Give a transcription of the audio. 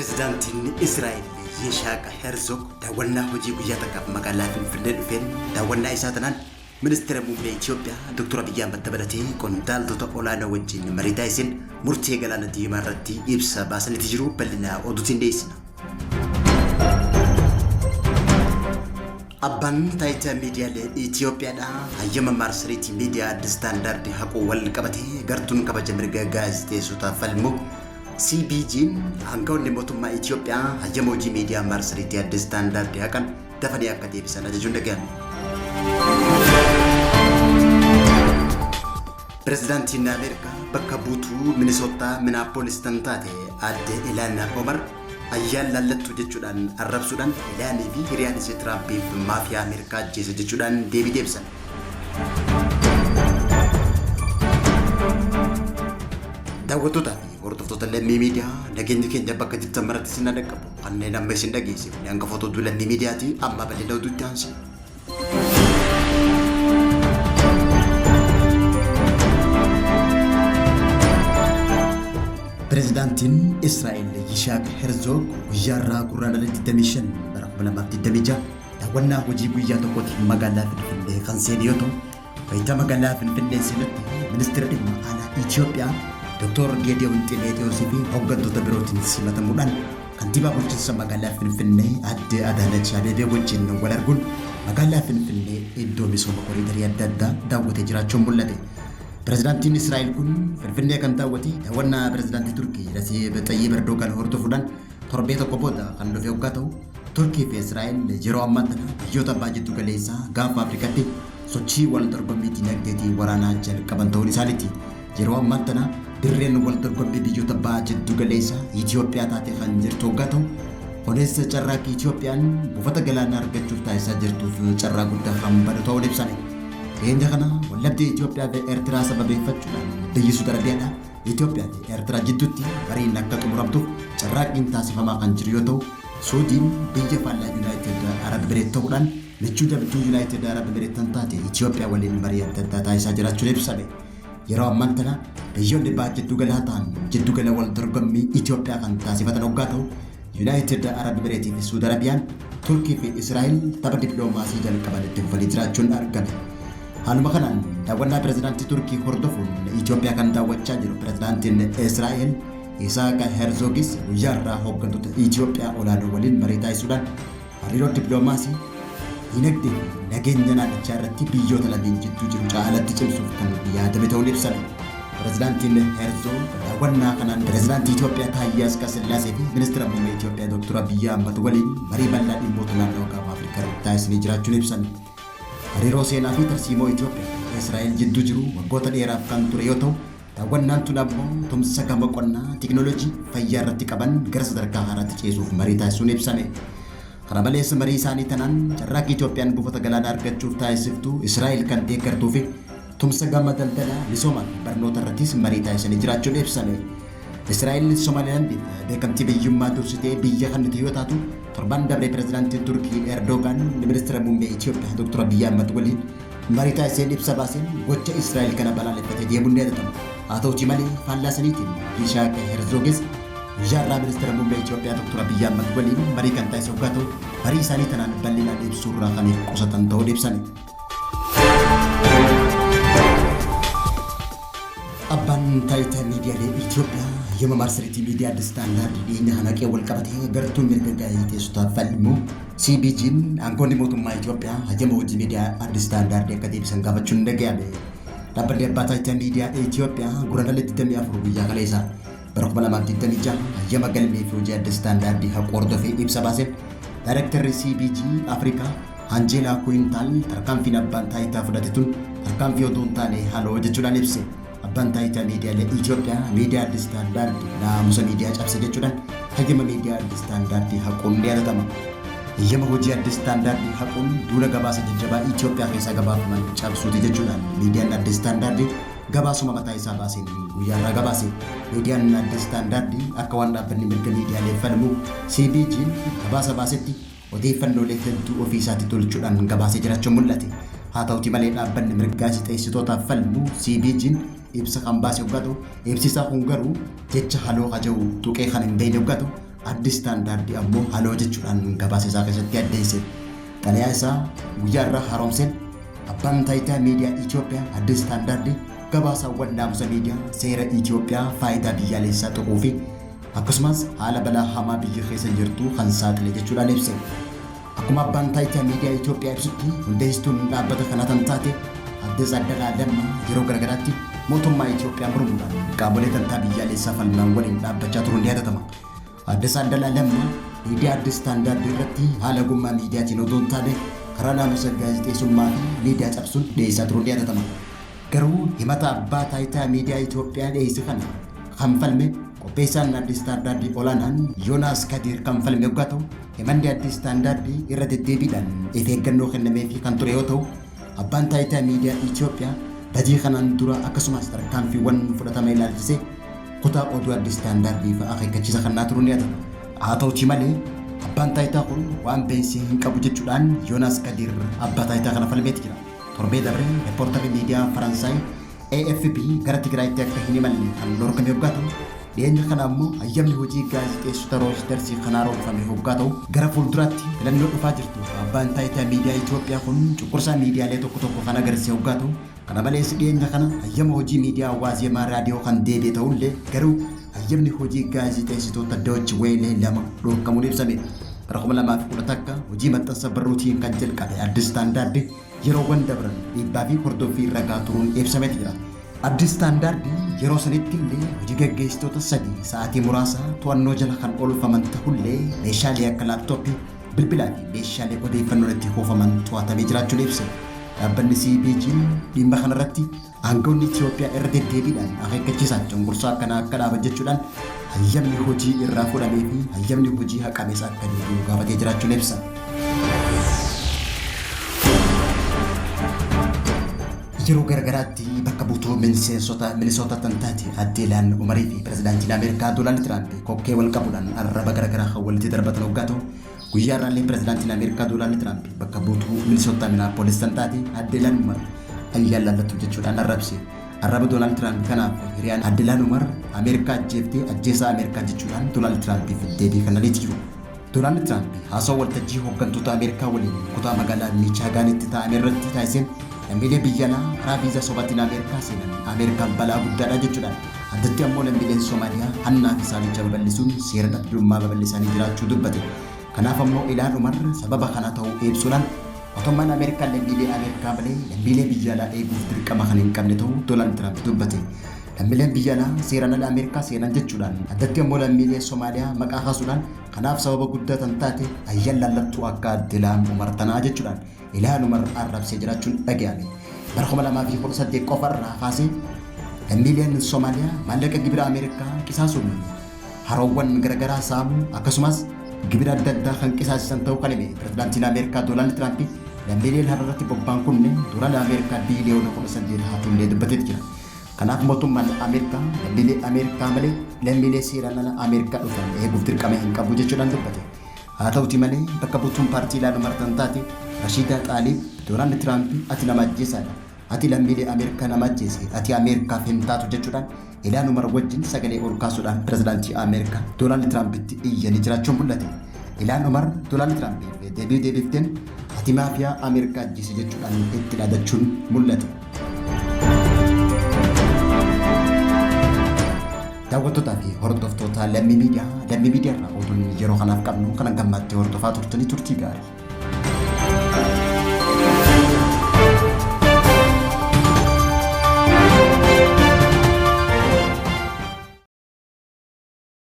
Pirezidaantiin Israa'el Yishaaq Herzog daawwannaa hojii guyyaa takkaaf magaalaa Finfinnee dhufeen daawwannaa isaa tanaan ministeera muummee Itoophiyaa Dr. Abiyyi Ahmad dabalatee qondaaltota olaanoo wajjin marii taasiseen murtee galaana diimaa irratti ibsa baasaniiti jiru bal'ina oduutiin dhiyeessina. Abbaan taayitaa miidiyaalee Itoophiyaadha hayyama maarsariitii miidiyaa Addis Standard haquu wal qabatee gartuun kabaja mirga gaazexeessotaa falmu CBG'n aangawoonni mootummaa Itoophiyaa hayyama hojii miidiyaa maarsariitii Addis Standard haqan dafanii akka deebisan ajajuun dhaga'ame. Pirezidaantiin Ameerikaa bakka buutuu Minisootaa Minaapolis tan taate aadde Ilaana Omar ayyaan laallattuu jechuudhaan arrabsuudhaan Ilaanii fi hiriyaan ishee Tiraampiif maafiyaa Ameerikaa ajjeese jechuudhaan deebii deebisan. Daawwattootaa fi hordoftoota Lammii Miidiyaa nageenyi keenya bakka jirtan maratti isin dhaqqabu. Kanneen amma isin dhageessifne hangafoota oduu Lammii Miidiyaati amma bal'ina oduutti aansina. Pirezidaantiin Israa'el Yishaaq Herzog guyyaa irraa Gurraandhala 25 bara 2026 daawwannaa hojii guyyaa tokkootiif magaalaa Finfinnee kan seene yoo ta'u, wayita magaalaa Finfinnee seenutti ministeera dhimma alaa Itoophiyaa Dr. Geediyoon Ximeexiyoosii fi hooggantoota birootiin simatamuudhaan kantiibaa bulchiinsa magaalaa Finfinnee aadde Adaanach Abeebee wajjin wal arguun magaalaa Finfinnee iddoo misooma koriidarii adda addaa daawwatee jiraachuun mul'ate. Pirezidaantiin Israa'el kun Finfinnee kan daawwate daawwannaa pirezidaantii Turkii Rasiib Xayyib Erdogaan hordofuudhaan torbee tokko booda kan dhufe hoggaa ta'u, Turkii fi Israa'el yeroo ammaan tana biyyoota baha jiddu galeessaa gaanfa Afrikaatti sochii wal dorgommii dinagdeetii waraanaa jalqaban ta'uun isaaniiti. Yeroo ammaan tana dirreen wal dorgommii biyyoota baha jiddu galeessaa Itoophiyaa taatee kan jirtu hoggaa ta'u, kunis carraaqqii Itoophiyaan buufata galaanaa argachuuf taasisaa jirtuuf carraa guddaa kan banu ta'uun ibsame. Dhiyeenya kana waldhabdee Itoophiyaa fi Eertiraa sababeeffachuudhaan biyyi Suud Arabiyaadha Itoophiyaa fi Eertiraa jidduutti mariin akka xumuramtuuf carraaqqiin taasifamaa kan jiru yoo ta'u, Suudiin biyya faallaa Yunaayitid Arab Emireet ta'uudhaan michuu jabduu Yunaayitid Arab Emireet kan taate Itoophiyaa waliin marii adda addaa taasisaa jiraachuun ibsame. Yeroo ammaan tana biyyoonni baha jiddugalaa ta'an jiddugala wal dorgommii Itoophiyaa kan taasifatan hoggaa ta'u, Yunaayitid Arab Emireetii fi Suud Arabiyaan, Turkii fi Israa'el tapha dippiloomaasii jalqaban itti fufanii jiraachuun argame. Haaluma kanaan daawwannaa pirezidaantii Turkii hordofuun Itoophiyaa kan daawwachaa jiru pirezidaantiin Israa'el Isaaq Herzogis guyyaa irraa hooggantoota Itoophiyaa olaanoo waliin marii taasisuudhaan hariiroo dippiloomaasii, dinagdee fi nageenya naannichaa irratti biyyoota lameen jidduu jiru caalatti cimsuuf kan yaadame ta'uun ibsame. Pirezidaantiin Herzog daawwannaa kanaan Pirezidaantii Itoophiyaa Taayyee Asqasillaasee fi Ministira Muummee Itoophiyaa Dr. Abiyyi Ahmad waliin marii bal'aa dhimmoota naannawa Gaanfa Afrikaa irratti taasisanii jiraachuun ibsame. Hariiroo seenaa fi tarsiimoo Itoophiyaa fi Israa'el jidduu jiru waggoota dheeraaf kan ture yoo ta'u, daawwannaan tun ammoo tumsa gama qonnaa, teekinooloojii, fayyaa irratti qaban gara sadarkaa haaraatti ceesuuf marii taasisuun ibsame. Kana malees marii isaanii tanaan carraaqqii Itoophiyaan buufata galaanaa argachuuf taasiftu Israa'el kan deeggartuu fi tumsa gama daldalaa, misoomaa fi barnoota irrattis marii taasisanii jiraachuun ibsame. Israa'el Somaalilaandiif beekamtii biyyummaa dursitee biyya kennite yoo taatu, torban dabre pirezidaantiin Turkii Erdogaan ministeera muummee Itoophiyaa Dr. Abiyyi Ahmad waliin marii taasiseen ibsa baaseen gocha Israa'el kana balaaleffatee deemuun ni yaadatama. Haa ta'utii malee faallaa saniitiin Yishaaq Herzogis guyyaa irraa ministeera muummee Itoophiyaa Dr. Abiyyi Ahmad waliin marii kan taasise hoggaa ta'u, marii isaanii tanaan bal'inaan ibsuurraa kan of qusatan ta'uun ibsame. Abbaan taayitaa miidiyaalee Itoophiyaa hayyama maarsariitii miidiyaa Addis Standard dhiyeenya kana haqee wal qabatee gartuun mirga gaazexeessotaa falmu CBG'n aangoonni mootummaa Itoophiyaa hayyama hojii miidiyaa Addis Standard akka deebisan gaafachuun dhaga'ame. Dhaabbanni abbaa taayitaa miidiyaa Itoophiyaa Guraandhala 24 guyyaa kaleessa bara 2026 hayyama galmee fi hojii Addis Standard haquu hordofee ibsa baaseen Daayirektarri CBG Afrikaa Anjeelaa Kuwintaal tarkaanfiin abbaan taayitaa fudhate tun tarkaanfii otoo hin taane haaloo jechuudhaan ibse. Abbaan taayitaa miidiyaalee Itoophiyaa miidiyaa Addis Standard naamusa miidiyaa cabse jechuudhaan hayyama miidiyaa Addis Standard haquun ni yaadatama. Hayyama hojii Addis Standard haquun duula gabaasa jajjabaa Itoophiyaa keessaa gabaafaman cabsuuti jechuudhaan miidiyaan Addis Standard gabaasuma mataa isaa baaseen guyyaa irraa gabaase. Miidiyaan Addis Standard akka waan dhaabbanni mirga miidiyaalee falmu CBG'n gabaasa baasetti odeeffannoolee hedduu ofii isaatti tolchuudhaan gabaasee jiraachuun mul'ate. Haa ta'uti malee dhaabbanni mirga gaazexeessitootaaf falmu CBG'n ibsa kan baase hoggaa ta'u, ibsi isaa kun garuu jecha haloo haja'u tuqee kan hin beekne hoggaa ta'u, Addis Standard ammoo haloo jechuudhaan gabaasa isaa keessatti addeesse. Xalayaa isaa guyyaa irraa haaromseen abbaan taayitaa miidiyaa Itoophiyaa Addis Standard gabaasaawwan naamusa miidiyaa seera Itoophiyaa faayidaa biyyaalessaa tuquu fi akkasumas haala balaa hamaa biyya keessa jirtu kan saaxile jechuudhaan ibse. Akkuma abbaan taayitaa miidiyaa Itoophiyaa ibsutti hundeessituun dhaabbata kanaa kan taate Aadde Tsaddalaa Lammaa yeroo garaagaraatti mootummaa Itoophiyaa mormuudhaan qaamolee dantaa biyyaalessaa falmaan waliin dhaabbachaa turuun ni yaadatama. Aadde Tsaddalaa Lammaa miidiyaa Addis Standard irratti haala ogummaa miidiyaatiin otoo hin taane karaa naamusa gaazexeessummaa fi miidiyaa cabsuun dhiyeessaa turuun ni yaadatama. Garuu himata abbaa taayitaa miidiyaa Itoophiyaa dhiyeesse kana kan falme qopheessaan Addis Standard olaanaan Yoonaas Kadiir kan falme yoggaa ta'u, himanni Addis Standard irra deddeebiidhaan of eeggannoo kennameefii kan ture yoo ta'u, abbaan taayitaa miidiyaa Itoophiyaa badii kanaan dura akkasumas tarkaanfiiwwan fudhatama ilaalchisee kutaa oduu Addis Standardiif akeekkachiisa kennaa turuun ni yaadatama. Haa ta'utii malee abbaan taayitaa kun waan beeksise hin qabu jechuudhaan Yoonaas Kadiir abbaa taayitaa kana falmeeti jira. Torbee dabre reeppoortarri miidiyaa Faransaay AFP gara Tigraayitti akka hin imalle kan dhorkame yoggaa ta'u, dhiyeenya kana ammoo hayyamni hojii gaazexeessota Rooyitarsii kan haaromfame hoggaa ta'u, gara fuulduraatti filannoo dhufaa jirtuuf abbaan taayitaa miidiyaa Itoophiyaa kun cunqursaa miidiyaalee tokko tokko kan agarsiise hoggaa ta'u, kana malees dhiyeenya kana hayyama hojii miidiyaa Waazeemaa raadiyoo kan deebi'e ta'ullee garuu hayyamni hojii gaazexeessitoota Doochi Weelee lama dhorkamuun ibsame. Bara 2011 hojii maxxansa barruutiin kan jalqabe Addis Standard yeroowwan dabran dhiibbaa fi hordoffii ragaa turuun ibsameeti jira. Addis Standard yeroo sanitti illee hojii gaggeessitoota sadii sa'aatii muraasa to'annoo jala kan oolfaman ta'ullee meeshaalee akka laaptooppii, bilbilaa fi meeshaalee odeeffannoon itti kuufaman to'atamee jiraachuun ibse. Dhaabbanni CPJ dhimma kanarratti aangawoonni Itoophiyaa irra deddeebiidhaan akeekkachiisaa fi cunqursaa akkanaa akka dhaaban jechuudhaan hayyamni hojii irraa fudhamee fi hayyamni hojii haqames akka deebi'u gaafatee jiraachuun ibsa. Yeroo garagaraatti bakka buutuu miseensota Minisoota kan taate Aadde Ilhaan Umarii fi pirezidaantiin Ameerikaa Doonaald Tiraamp kokkee wal qabuudhaan arraba garagaraa kan walitti darbatan hoggaa ta'u, guyyaa irraallee pirezidaantiin Ameerikaa Doonaald Tiraamp bakka buutuu Minisoota Minaapolis kan taate Aadde Ilhaan Umar ayyaan laallattu jechuudhaan arrabse. Arraba Doonaald Tiraamp kanaaf hiriyaan Aadde Ilhaan Umar Ameerikaa ajjeeftee ajjeesaa Ameerikaa jechuudhaan Doonaald Tiraampiif deebii kennaniiti jiru. Doonaald Tiraamp haasawaa waltajjii hooggantoota Ameerikaa waliin kutaa magaalaa Miichaagaanitti taa'ame irratti taasiseen lammiilee biyya alaa karaa viizaa sobaatiin Ameerikaa seenan Ameerikaan balaa guddaadha jechuudhaan addatti ammoo lammiileen Somaaliyaa hannaa fi saamicha babal'isuun seera dhabdummaa babal'isanii jiraachuu dubbate. Kanaaf ammoo Ilhaan Umar sababa kana ta'uu ibsuudhaan mootummaan Ameerikaa lammiilee Ameerikaa malee lammiilee biyya alaa eeguuf dirqama kan hin qabne ta'uu Doonaald Tiraamp dubbate. Lammiileen biyya alaa seeraan ala Ameerikaa seenan jechuudhaan addatti ammoo lammiilee Somaaliyaa maqaa kaasuudhaan kanaaf sababa guddaa kan taate ayyaan laallattuu akka Aadde Ilhaan Umar tanaa jechuudhaan Ilhaan Umar arrabsee jiraachuun dhaga'ame. Bara 2018 qofa irraa kaasee lammiileen Somaaliyaa maallaqa gibira Ameerikaa qisaasuun haroowwan garagaraa saamuu akkasumas gibira adda addaa kan qisaasisan ta'uu kan hime pirezidaantiin Ameerikaa Doonaald Tiraamp lammiileen har'arratti bobba'an kunneen doolaara Ameerikaa biiliyoona 18 haatuullee dubbateeti jira. Kanaaf mootummaan Ameerikaa lammiilee Ameerikaa malee lammiilee seeraan ala Ameerikaa dhufan eeguuf dirqama hin qabu jechuudhaan dubbate. Haa ta'uti malee bakka buutuun paartii Ilhaan Umar kan taate Rashiidaa Xaaliib Doonaald Tiraamp ati nama ajjeesaadha. Ati lammiilee Ameerikaa nama ajjeese ati Ameerikaaf hin taatu jechuudhaan Ilhaan Umar wajjin sagalee ol kaasuudhaan pirezidaantii Ameerikaa Doonaald Tiraampitti iyyanii jiraachuun mul'ate. Ilhaan Umar Doonaald Tiraampiif deebii deebifteen ati maafiyaa Ameerikaa ajjeese jechuudhaan itti dhaadachuun mul'ate. Daawwattootaa fi hordoftoota Lammii Miidiyaa, Lammii Miidiyaa irraa oduun yeroo kanaaf qabnu kanan gammaatti hordofaa turtanii turtii gaarii.